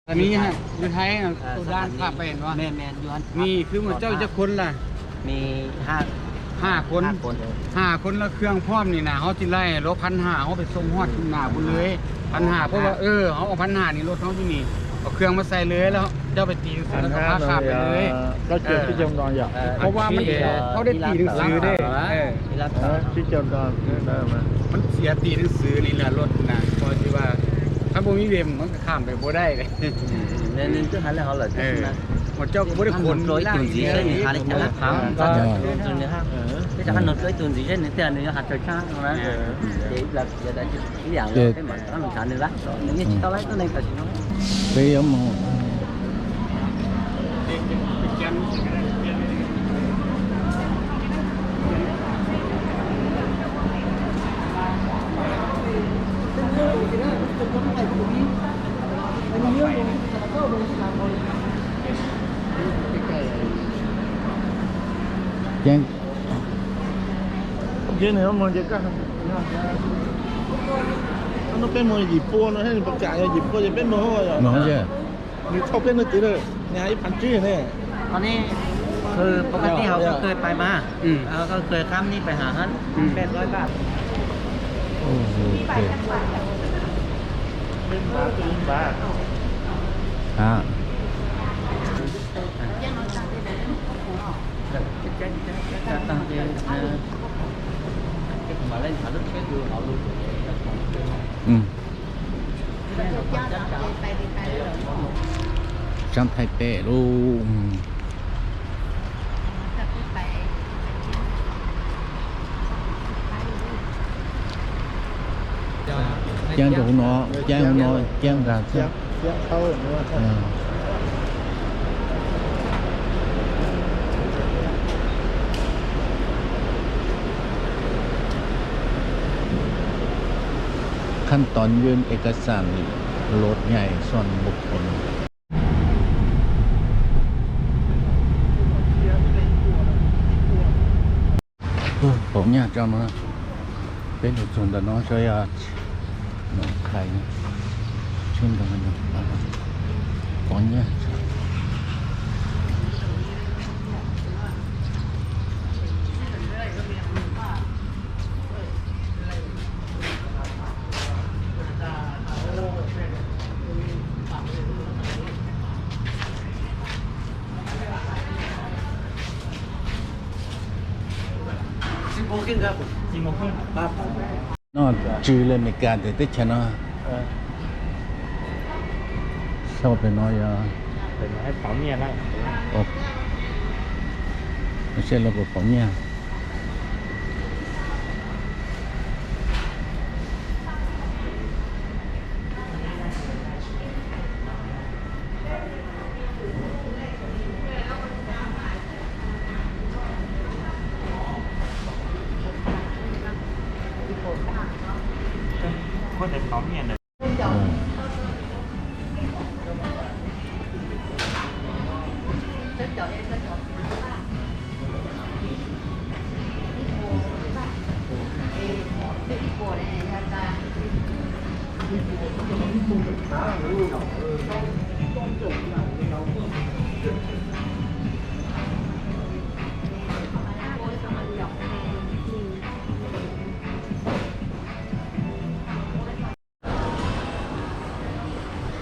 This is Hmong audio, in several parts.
Thaib, yus Thaib, tus dab tham pem no. Nws khwv mus coj cov khoom lawm. Has khoom, has khoom lawv khwv phom ni na, ho tsis laij lub phab has ho pem xoo hoj na pub lawm. Phab has pub, ho phab has ni lub thoob tib ni, khwv mus xais lawm, coj pem tim xwb lawv khwv phab has pem lawm. Pab vas mab, ho dej tim neeg xwb dej. Txiav tim neeg xwb li lawm lub na, ko tsis vas, qab pub mib vem mas kham pem pub dai. Mus coj kuv pub dej khoom. Ib tus ntxiv seb nws has li cas, ib tus ntxiv seb nws tias nws yuav has raws tshaj no na. Ces ib yam li peb mam rov qab mus nrhav nws lawm, nws yeej tsis tau laib tuab neeg tam sim no. Peb yuav mus. Ces nws mus ces koj, no peb mus yim pua no, nws pas kam yog yim pua ces peb mus. Nws thauj peb hnub twg lawm, nws hais ib phav tsib ne. ตอนนี้ คือ ปกติ เขาก็เคยไปมา เขาก็เคยข้ามนี่ไปหาฮั่น แปดร้อยบาท โอ้โห โอเค อ่า อืม Sab Thaib pem lauj. Ceeb rau hauv no, ceeb hauv no, ceeb nrad xwb.ขั้นตอนยื่นเอกสารรถใหญ่ส่วนบุคคล Pom nyaj tso no, peb mus txog ntawm no tso yog Noo Khai, tsheb ntoo no, pom nyaj tso. No tsw li Amelikas tes teb chaws no. Sau pem no yog, seb lawv puas pom nyaj.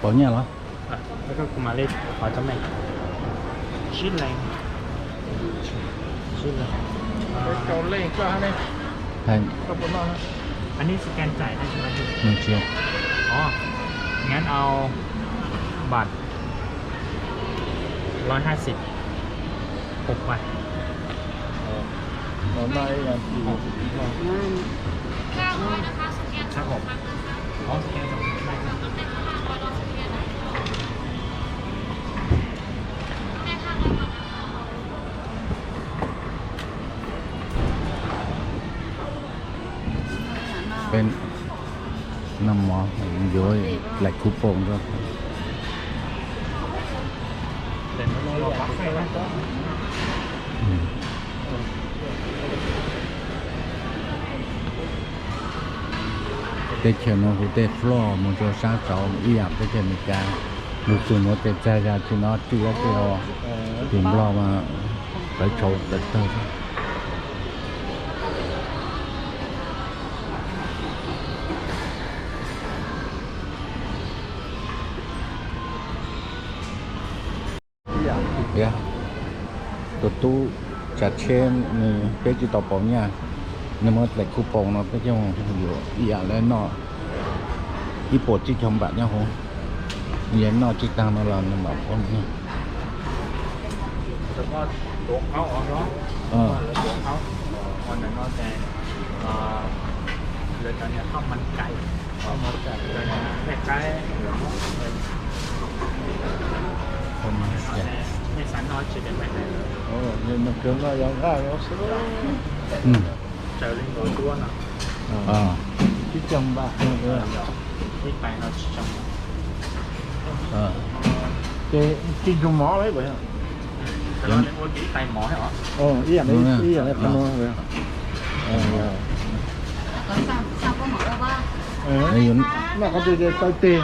Pom nyaj los? Sib leeg. Sib leeg. Aneb scanจ่ายได้ใช่ไหมพี่? Ồ,งั้นเอาบัตรร้อยห้าสิบ หกใบ ครับผม อ๋อ สแกนสองใบ Peb noj mov yuav laim kuv poom rau. Teb chaws no kuv tej flog mus rau sab saud ib yam teb chaws Amelikas. Lug txug nuav tes txag zag tsi no tsi dab tsi los tim Nplog mas lawv tshau tawv tawg. Yog, tus tub tsav tsheb nws, peb tsis tau pauv nyaj, nws muab dlaim kuj poob no peb coj yuav ib yam li noj ib puas tsib caug npam nyob hauv, yog noj tsis tag no los nws mam poob nyaj. Ces tsis ntsoog mov lawm. Ib yam li qhov no. Noj qhov twg ces tau tes.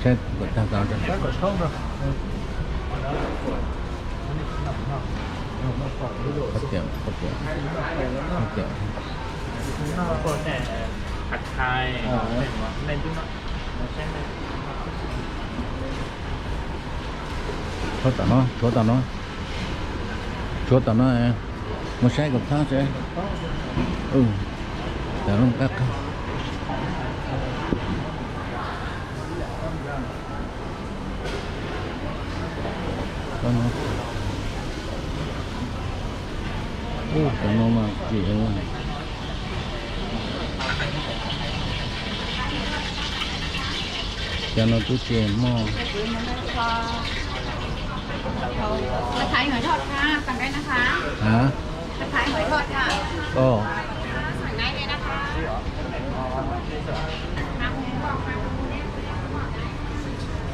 Tshuav tom no, tshuav tom no, tshuav tom no, mus saib kom thab seb. Tom no qab qab. Tom no mas tsis Cov no kuj tsis muaj.ผัดไทยหอยทอดค่ะ สั่งได้นะคะ Hả? ผัดไทยหอยทอดค่ะ Ồ. สั่งได้เลยนะคะ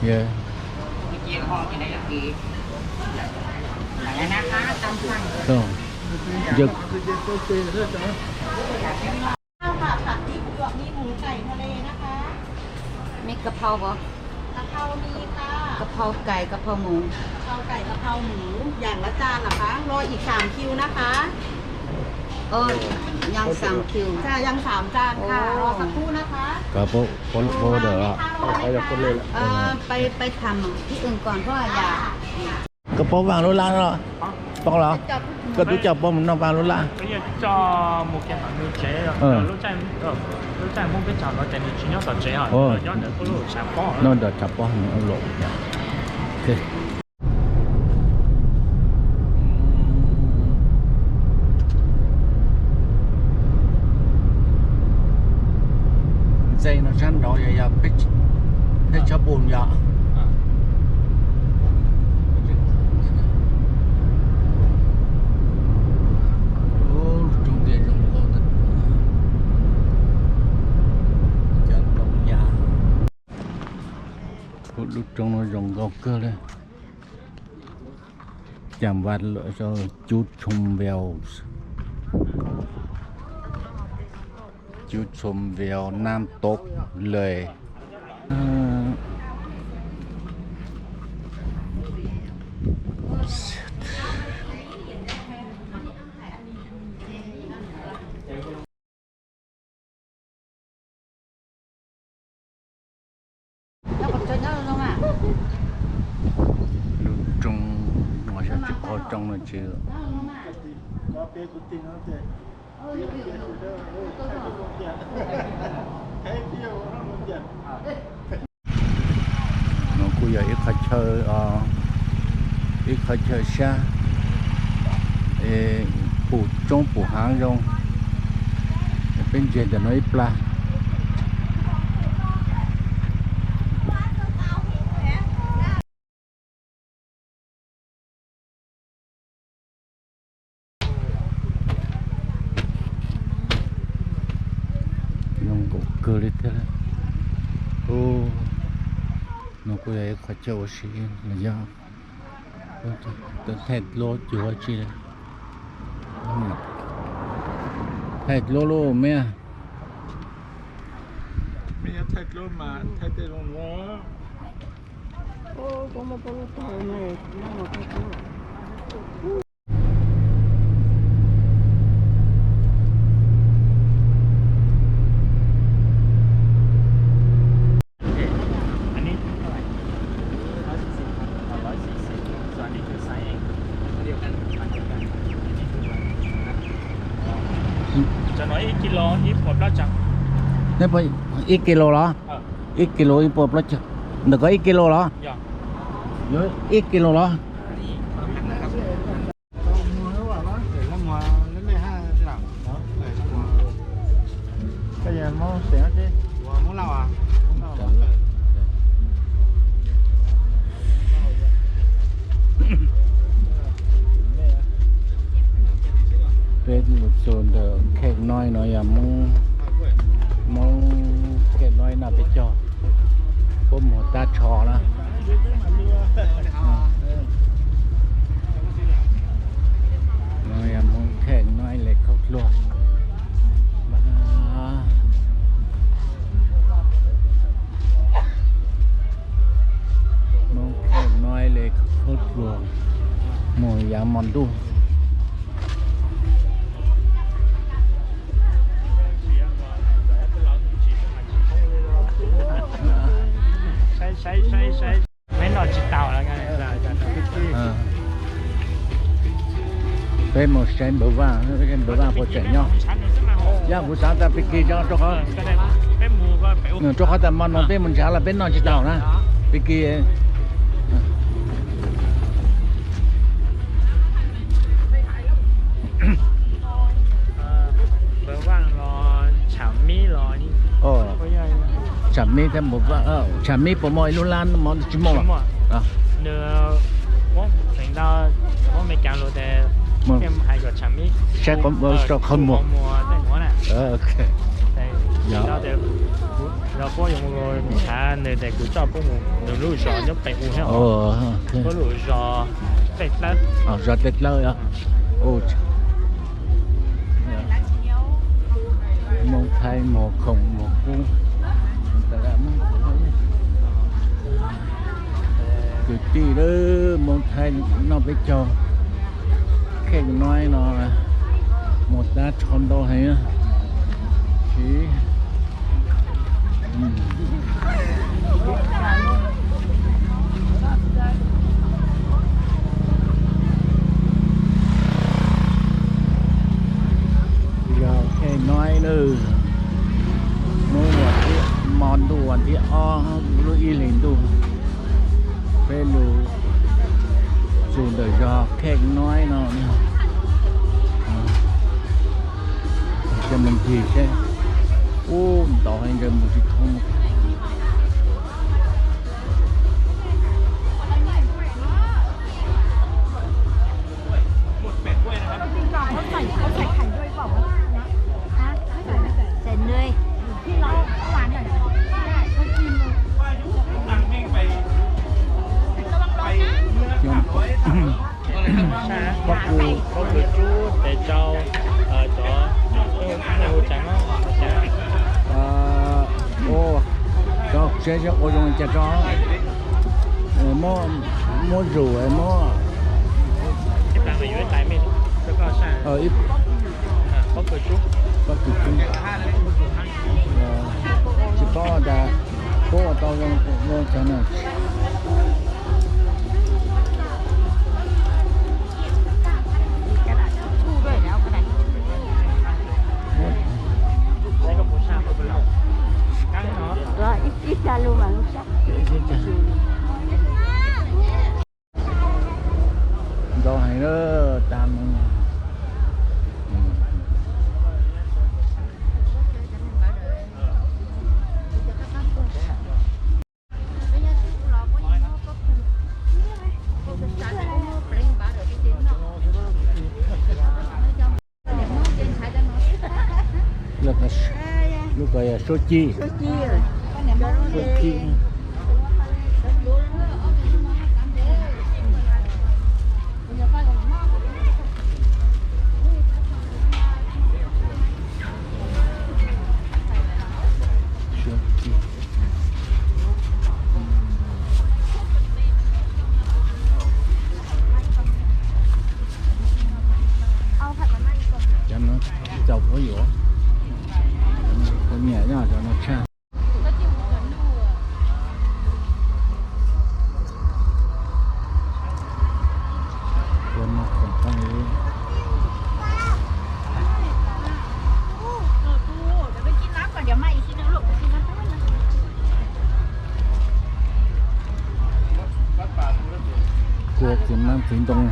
Yog. Ồ. Yog. ข้าวค่ะ ผัดพริกหยวก มีหมูไก่ทะเลนะคะ มีกะเพราบ่ กะเพรามีค่ะ กะเพราไก่ กะเพราหมู กะเพราไก่ กะเพราหมู อย่างละจานเหรอคะ รออีกสามคิวนะคะ เออ ยังสามคิว จ้ะ ยังสามจานค่ะ รอสักครู่นะคะ Kawg puas, puas, puas order los? เอ่อ ไป ไปทำที่อื่นก่อน เพราะว่าอยาก Koj paub Vaj Lub Laj no los? Paub los? Koj twb coj puab mus noj Vaj Lub Laj. Noj nram tshav pob no los. Ntxees no sab nraud yog, yog peb tshab pum yog. Lub roob tias zoo nkauj, cov ntoo yam. Lub roob no zoo nkauj kawg li. Cam Vạt Lũ, Cú Chôm Vèo. Cú Chôm Vèo, Nam Tộc Lầy. Lub roob, ua sab tsis qaug roob no tsis. No kuj yog ib qhov chaw, ib qhov chaw sab, pum roob pum haav zoo. Peb ntsia ntawm no ib plag. Zoo nkauj kawg li thiab. No kuj yog ib qhov chaw ua si los yog thaij duab cuag dab tsi. Thaij duab lauj me. Lub mas thaij tej zoo no. Ib kis lus los? Ib kis lus ib puas plaub caug. Ntawm ko ib kis lus los? Ib kis lus los? Peb mus txog ntawm Khej Noi no yog Hmoob, Hmoob Khej Noi noj peb caug, puab mus tab tsho na. No yog Hmoob Khej Noi le khaub dluag. Hmoob Khej Noi le khaub dluag mus yav hmo ntuj. Peb mus saib npawg Vaj, npawg Vaj puas tseem nyob. Yog kuv xav tas pig kis rau qhov, rau qhov tas hmo no peb mus ntshav los peb noj tsis tau na. Pig kis. Tsam Mib thiab, Tsam Mib puas muaj ib lub lab mov tsis muaj los? Saib rau qhov muag. Yog, zos Tej Dlawb. Hmoob Thaib muag khoom muag kub. Kwv tij, Hmoob Thaib noj peb caug, Khej Noi no mus tab tsho ntau heev. Siv Yog Khej Noi na, hnub vas thib, hmo ntuj vas thib ob lub ib hlis ntuj, peb lug txug ntawm zog Khej Noi no. Coj mus ncig seb, ub, ntau heev, ntshe mus tsis thoob. Pob kws, pob kws tsub, tes tsau, cov, hu cas no? Ua, cov seb seb ua zoo li cas tso. Muab zus muab. Pob kws tsub. Tsis paub tas puab ua tau zoo li cas na. Ntau heev lawm, tas mus. Lub ko yog suab cig. Suab cig. Suab cig. Nab txiv ntoo.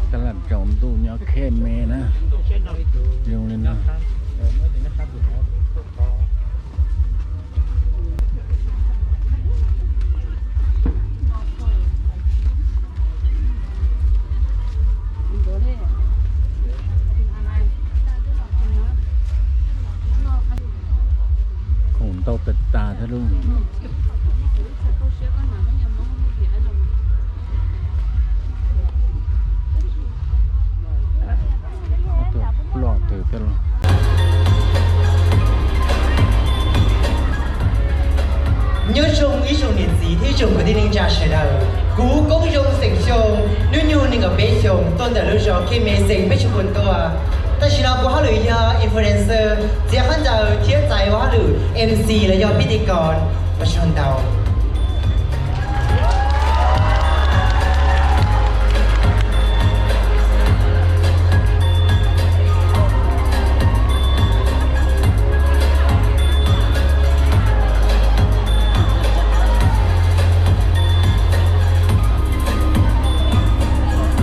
Tab laj tsaus ntuj nyob Khej Me na. Zoo li no. Khoom ntau tas tas thiab lauj. Ploj twg thiab lauj. Nyob zoo ib tsoom niam txiv thiab ib tsoom kwv tij neej tsa sawv daws, kuv Koob Zoo xeem Xyooj, hnub nyoog nees nkaum peb xyoos, tuaj ntawm lub zos Khej Me xeem Peb Tshua Pus tuaj. Tam sim no kuv hauj lwm yog influencer, txiav khaub ncaws thiab txais ua hauj lwm M C los yog pib ti kos, ua tsaug ntau.